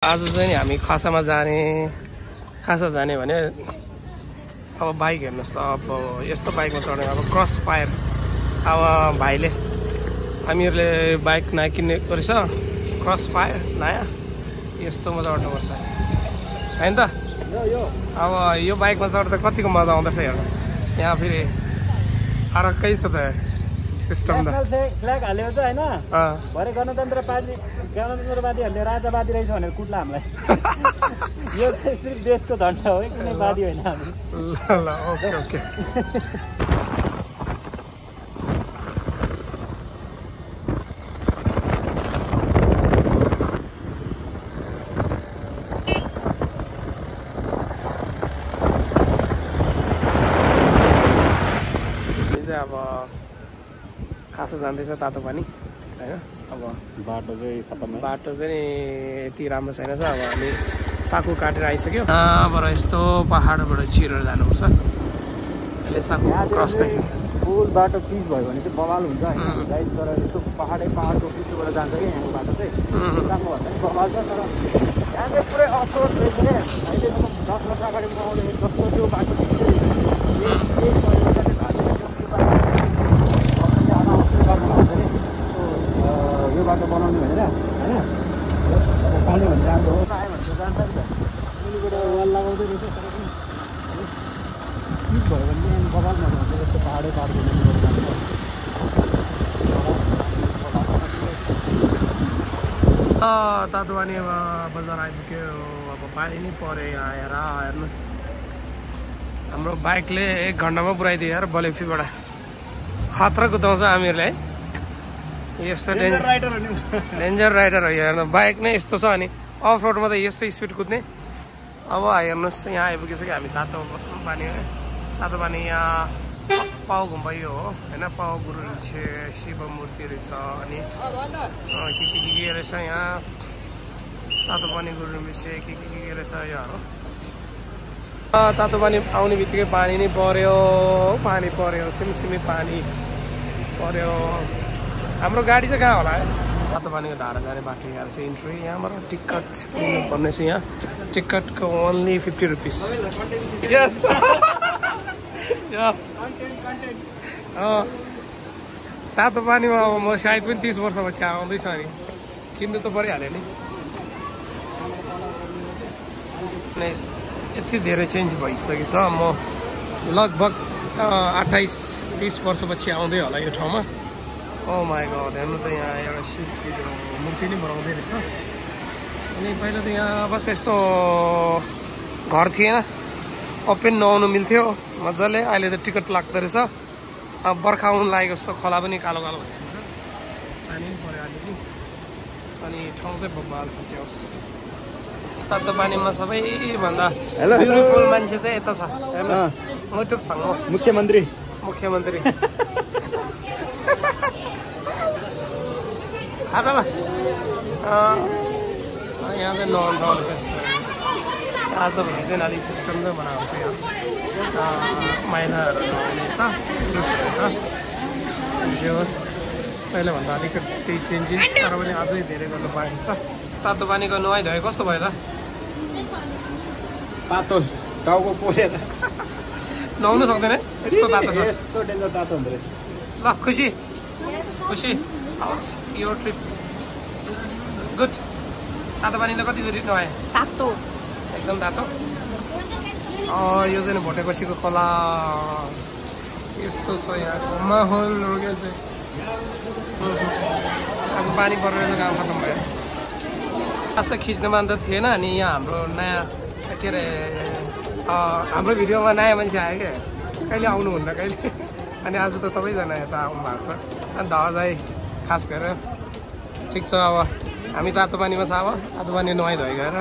आज चाहिँ हामी खासामा जाने भने अब बाइक हेर्नुहोस् त। अब यस्तो बाइकमा चढ्ने अब क्रस फायर। अब भाइले हामीहरूले बाइक नयाँ किनेको रहेछ, क्रस फायर नयाँ। यस्तोमा चढ्नुपर्छ होइन त। अब यो बाइकमा चढ्दा कतिको मजा आउँदैछ हेर्नु। यहाँ फेरि अर्कै छ त सिस्टम त। फ्ल्याग हाल्यो त हैन, भरे गणतन्त्रवादीहरूले राजावादी रहेछ भनेर कुट्ला हामीलाई। यो चाहिँ सिर्फ देशको झन्डा हो, कुनै वादी होइन हामी। ल ओके ओके। अब खासा जाँदैछ तातो पानी होइन। अब बाटो चाहिँ खतम, बाटो चाहिँ यति राम्रो छैन। अब हामी साकु काटेर आइसक्यो। यहाँबाट यस्तो पहाडबाट छिरेर जानुपर्छ। अहिले साकु क्रस भइसक्यो। फुल बाटो पिच भयो भने चाहिँ बवाल हुन्छ होइन। राइट तर यस्तो पहाडको पिचबाट जान्छ कि यहाँको बाटो चाहिँ राम्रो भन्दा पनि बवाल छ। तर यहाँ चाहिँ पुरै अफरोड रहेछ क्या। अहिलेसम्म 10 वर्ष अगाडि म आउँदै जस्तो त्यो बाटो यो बाटो बनाउने भनेर होइन। पानी भने राम्रो हो, आयो भने त जान्छ नि त। मुनिबाट वाल लगाउँदै रहेछ तर पनि पिच भयो भने चाहिँ बवाल नजान्छ। यस्तो पाहाडै पाहाडको मुनिबाट जान्छ। तातो पानी अब बजार आइपुग्यो। अब पानी नै पऱ्यो यहाँ आएर। हेर्नुहोस् हाम्रो बाइकले 1 घन्टामा पुऱ्याइदियो यार। बलेफीबाट खतरा कुदाउँछ हामीहरूले है। यस्तो डेन्जर राइडर हो हेर्नु। बाइक नै यस्तो छ अनि अफ रोडमा त यस्तो स्पिड कुद्ने। अब हेर्नुहोस् यहाँ आइपुगिसक्यो हामी तातो पानी। तातो पानी यहाँ पाउ गुम्बा यो हो होइन। पाउ गुरु शिव मूर्ति रहेछ अनि के रहेछ यहाँ। तातो पानी गुरु विषय के रहेछ योहरू। तातो पानी आउने बित्तिकै पानी नै पर्यो। पानी पर्यो, सिमसिमी पानी पर्यो। हाम्रो गाडी चाहिँ कहाँ होला है। तातो पानीको धारा जाने बाटो यहाँ चाहिँ इन्ट्री। यहाँबाट टिकट भन्ने छ। यहाँ टिकटको ओन्ली 50 रुपिस। यस तातो पानीमा अब म सायद पनि 30 वर्षपछि आउँदैछु अनि किन्नु त परिहाल्यो नि। यति धेरै चेन्ज भइसकेको छ। म लगभग 28-30 वर्षपछि आउँदै होला यो ठाउँमा। ओ माई गॉड हेर्नु त यहाँ एउटा शिवको मूर्ति नै बनाउँदै रहेछ। अनि पहिला त यहाँ बस यस्तो घर थिएन, ओपन नआउनु मिल्थ्यो मजाले। अहिले त टिकट लाग्दो रहेछ। अब बर्खा आउनु लागेको जस्तो खोला पनि कालो कालो भइसक्छ। पानी पनि पऱ्यो अलिअलि अनि ठाउँ चाहिँ बबाल छ च्याउस। तातो पानीमा सबैभन्दा ब्युटिफुल मान्छे चाहिँ यता छ हेर्नुहोस्। मुटुकसँग मुख्यमन्त्री यहाँ चाहिँ नर्मल ठाउँ रहेछ। आजभोलि चाहिँ अलिक सिस्टम चाहिँ बनाएको छ यहाँ। माइलाहरू लगाउने छ यो पहिलाभन्दा अलिकति चेन्जेस तर पनि अझै धेरै गर्नु बाँकी छ। तातो पानीको नुहाइ धुवाइ कस्तो भयो त? तातो टाउको पोलेर नुहाउनु सक्दैन यस्तो तातो छ। यस्तो डेन्जर तातो हुँदो रहेछ। ल खुसी यो ट्रिप गुड। तातो पानीले कति जति नुहाए? तातो एकदम तातो। यो चाहिँ भोटेकोसीको खोला यस्तो छ यहाँको माहौल रोक्यो चाहिँ। आज पानी परेर काम खत्तम भयो। खासै खिच्नमा त थिएन। अनि यहाँ हाम्रो नयाँ के अरे हाम्रो भिडियोमा नयाँ मान्छे आयो क्या। कहिले आउनुहुन्न कहिले। अनि आज त सबैजना यता आउनु भएको छ। अनि धजाइ खास गरेर ठिक छ। अब हामी तातो पानीमा छ। अब तातो पानी नुहाइ धुवाइ गएर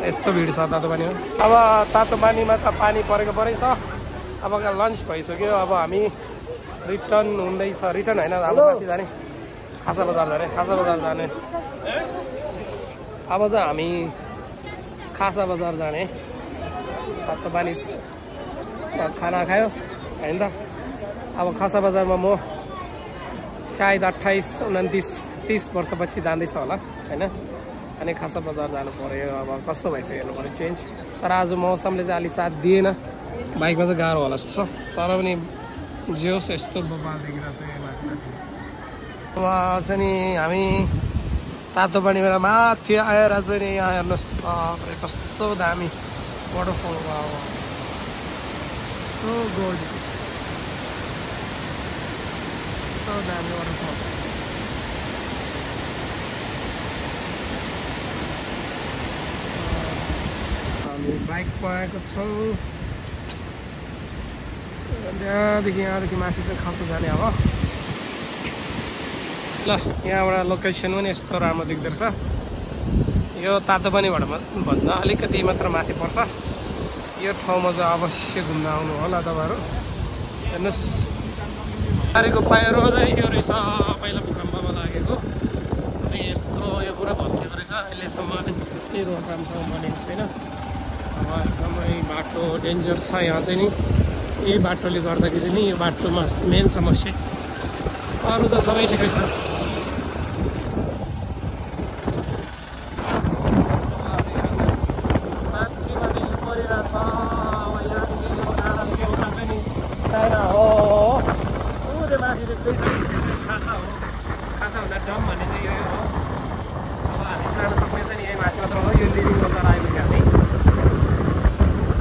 यस्तो भिड छ तातो पानीमा। अब तातो पानीमा त पानी परेको परै छ। अब लन्च भइसक्यो। अब हामी रिटर्न हुँदैछ। रिटर्न होइन अब माथि जाने खासा बजार जाने। अब चाहिँ हामी खासा बजार जाने। तातो पानी खाना खायो होइन त। अब खासा बजारमा म सायद 28, 29, 30 वर्षपछि जाँदैछ होला हैन। अनि खासा बजार जानु पर्यो अब कस्तो भइसक्यो हेर्नु पर्यो चेन्ज तर आज मौसमले चाहिँ अलि साथ दिएन बाइकमा चाहिँ गाह्रो होला जस्तो छ तर पनि जे होस् यस्तो बबाल देखिरहेको छ अब चाहिँ नि हामी तातो पानीबाट माथि आएर चाहिँ नि यहाँ हेर्नुहोस् कस्तो दामी वाटरफल भयो सो गोर्जियस सो दामी वाटरफल हामी बाइक पाएको छौँ त्यहाँदेखि यहाँदेखि माथि चाहिँ खस्नु जाने अब ल यहाँबाट लोकेसन पनि यस्तो राम्रो देख्दो रहेछ यो तातो पानीबाट भन्दा अलिकति मात्र माथि पर्छ यो ठाउँमा चाहिँ अवश्य घुम्न आउनु होला तपाईँहरू हेर्नुहोस् गाडीको पाइरो चाहिँ यो रहेछ पहिला भूकम्पमा लागेको अनि यस्तो यो पुरा भत्किएको रहेछ अहिलेसम्म त्यही रोड राम्रोसँग बनेको छैन अब एकदमै बाटो डेन्जर छ यहाँ चाहिँ नि यही बाटोले गर्दाखेरि नि यो बाटोमा मेन समस्या अरू त सबै ठिकै छ चाइना हो ऊ माथि देख्दैछ खासा हो खासा हुँदा डम भन्ने चाहिँ यही हो अब हामी जान सक्ने चाहिँ यही माथि मात्र हो यो लिभिङ बजार आइपुग्यो हामी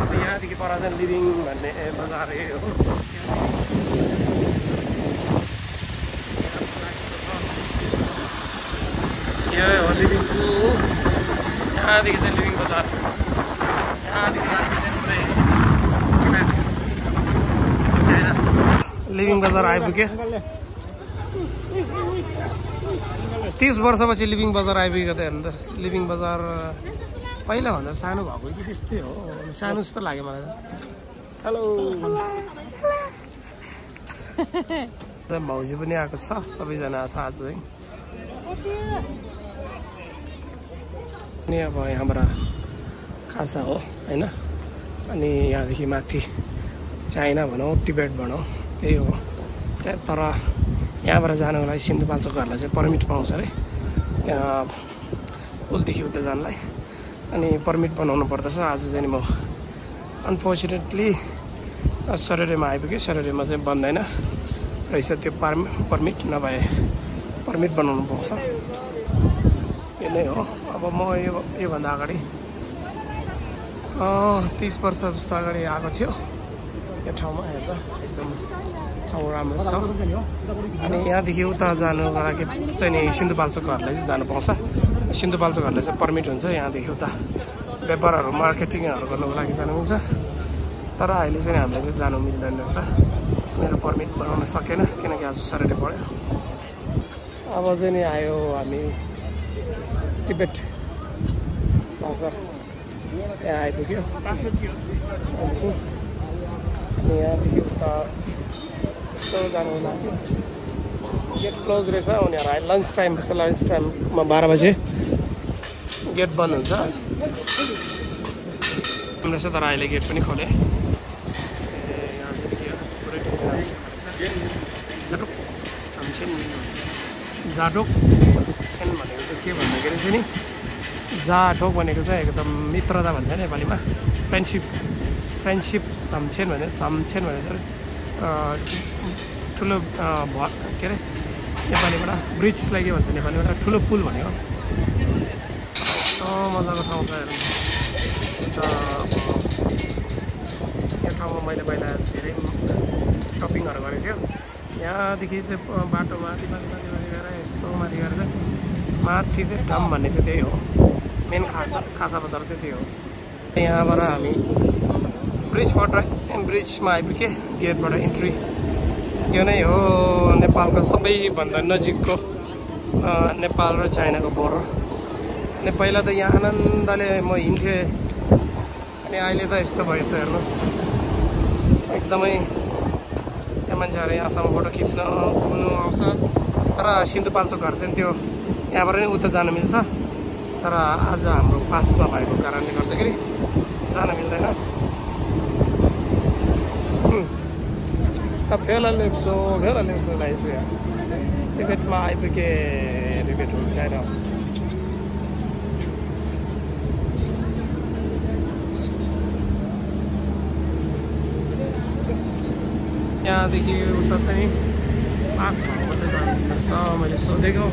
अब यहाँदेखि पर चाहिँ लिभिङ भन्ने बजार यही हो यही हो लिभिङको यहाँदेखि चाहिँ लिभिङ बजार यहाँदेखि माथि चाहिँ पुरै लिभिङ बजार आइपुग्यो 30 वर्षपछि लिभिङ बजार आइपुग्यो त हेर्नु त लिभिङ बजार पहिलाभन्दा सानो भएको कि त्यस्तै हो सानो जस्तो लाग्यो मलाई हेलो भाउजू पनि आएको छ सबैजना छ आज है अनि अब यहाँबाट खासा हो होइन अनि यहाँदेखि माथि चाइना भनौँ टिबेट भनौँ त्यही हो तर यहाँबाट जानुको लागि सिन्धुपाल्चोकहरूलाई चाहिँ पर्मिट पाउँछ अरे त्यहाँ पुलदेखि उता जानलाई अनि पर्मिट बनाउनु पर्दछ आज चाहिँ म अनफर्चुनेटली सटरडेमा आइपुग्यो सटरडेमा चाहिँ बन्दैन रहेछ त्यो पर्मिट नभए पर्मिट बनाउनु पाउँछ यो नै हो अब म योभन्दा अगाडि 30 वर्ष जस्तो अगाडि आएको थियो यो ठाउँमा हेर्दा एकदम ठाउँ राम्रो छ अनि यहाँदेखि उता जानुको लागि चाहिँ नि सिन्धुपाल्चोकहरूलाई चाहिँ जानु पाउँछ सिन्धुपाल्चोकहरूलाई चाहिँ पर्मिट हुन्छ यहाँदेखि उता व्यापारहरू मार्केटिङहरू गर्नुको लागि जानु मिल्छ तर अहिले चाहिँ हामीलाई चाहिँ जानु मिल्दैन रहेछ मेरो पर्मिट बनाउन सकेन किनकि आज सटरडे पऱ्यो अब चाहिँ नि आयो हामी टिबेट भाषा यहाँ आइपुग्यो अनि यहाँदेखि उता यस्तो जानु लाग्यो गेट क्लोज रहेछ उनीहरू लन्च टाइम रहेछ लन्च टाइममा 12 बजे गेट बन्द हुन्छ रहेछ तर अहिले गेट पनि खोले जाटोक भनेको चाहिँ के भन्दाखेरि चाहिँ नि जाटोक भनेको चाहिँ एकदम मित्रता भन्छ नेपालीमा फ्रेन्डसिप सम्छेन भने सम्छेन भने चाहिँ ठुलो के अरे नेपालीबाट ब्रिजलाई के भन्छ नेपालीबाट ठुलो पुल भनेको मजाको ठाउँ छ यो ठाउँमा मैले पहिला धेरै सपिङहरू गरेको थियो यहाँदेखि चाहिँ बाटो माथि गएर यस्तो माथि गएर चाहिँ माथि चाहिँ डम भन्ने चाहिँ त्यही हो मेन खासा बजार चाहिँ त्यही हो यहाँबाट हामी ब्रिजमा आइपुगे गेटबाट इन्ट्री यो नै हो नेपालको सबैभन्दा नजिकको नेपाल र चाइनाको बोर्डर अनि पहिला त यहाँ आनन्दले म हिँड्थेँ अनि अहिले त यस्तो भएछ हेर्नुहोस् एकदमै यहाँ मान्छेहरू यहाँसम्म फोटो खिच्न घुम्नु आउँछ तर सिन्धुपाल्चोकहरू चाहिँ त्यो यहाँबाट नै उता जानु मिल्छ तर आज हाम्रो पासमा भएको कारणले गर्दाखेरि जान मिल्दैन फेला लेप्सो लाइस टिबेटमा आइपुगे टिबेट हो चाइना यहाँदेखि उता चाहिँ पास भन्दै जानुपर्छ मैले सोधेको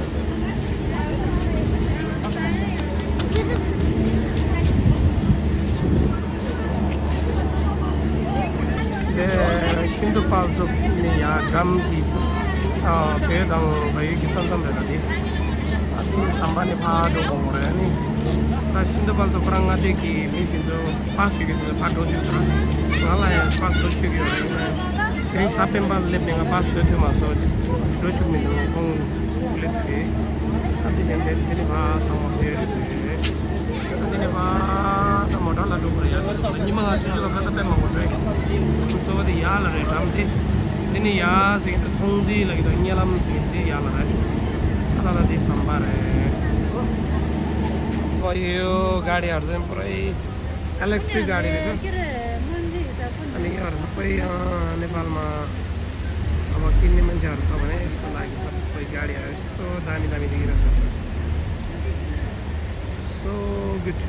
सिन्धुपाल्चो यहाँ गाम्ची पेदङ भयो कि सन्तमभेदादी sambannya padu orang ini. Nah, Sindupalso perangati itu pas gitu, padu juga. Malah ya pas sosial gitu. Ini sampai balik lebih pas itu masuk. Lucu minum kong lesi. Tapi yang ini pas sama dia. Ini pas sama dah lalu berja. Ini mah juga kata pemang orang. Untuk dia lah ramai. Ini ya sih itu tunggu lagi tu. Ini alam sih ya lah. Ada di sambar यो गाडीहरु चाहिँ पुरै electric गाडी रहेछ अनि योहरु सबै नेपालमा अब किन्ने मान्छेहरु छ भने यसको लागि सबै गाडीहरु यस्तो दामी दामी देखिरहेछ सो गुड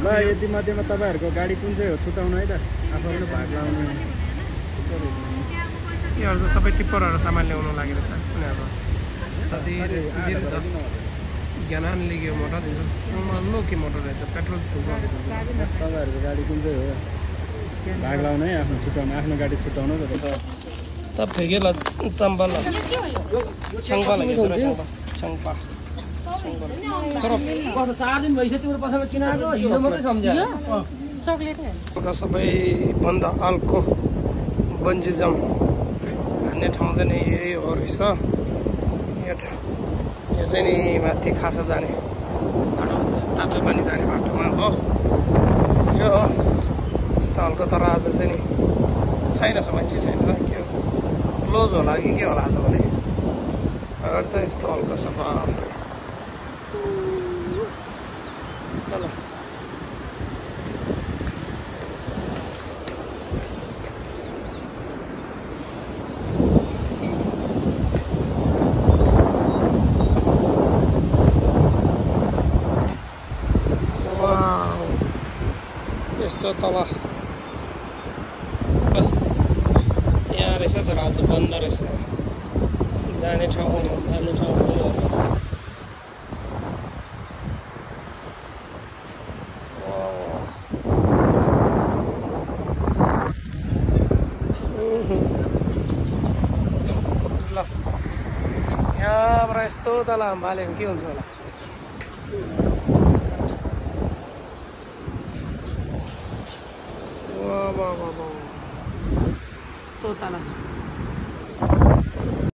ल यति मध्येमा तपाईहरुको गाडी कुन चाहिँ हो छुटाउनु है त आफूले भाग लाउने योहरु सबै टिप्परहरु सामान ल्याउन लागिरहेछ उनीहरु ज्ञान लियो मोटर लो के मोटर रहेछ पेट्रोल तपाईहरुको गाडी कुन चाहिँ हो भाग लाउन है आफ्नो छुटाउन आफ्नो गाडी छुटाउन त फेगेला चम्बल छङपा लाग्यो छङपा तर 4 दिन भइसक्यो त्यो पछाडि किन आको हिजो मात्रै सम्झ्या चकलेट हो सबै भन्दा अल्को बन्जी जम भन्ने ठाउँ चाहिँ यही हो रहेछ यो चाहिँ नि माथि खासा जाने बाटो तातो पानी जाने बाटोमा हो यो स्थलको तर आज चाहिँ नि छैन मान्छे छैन के हो क्लोज होला कि के होला आज भने अगाडि त यस्तो हल्का सफा ल यस्तो तल यहाँ रहेछ तर आज बन्द रहेछ जाने ठाउँ जाने ठाउँ ल यहाँबाट यस्तो तल हाम्बाले के हुन्छ होला वाह वाह वाह वाह तो ताला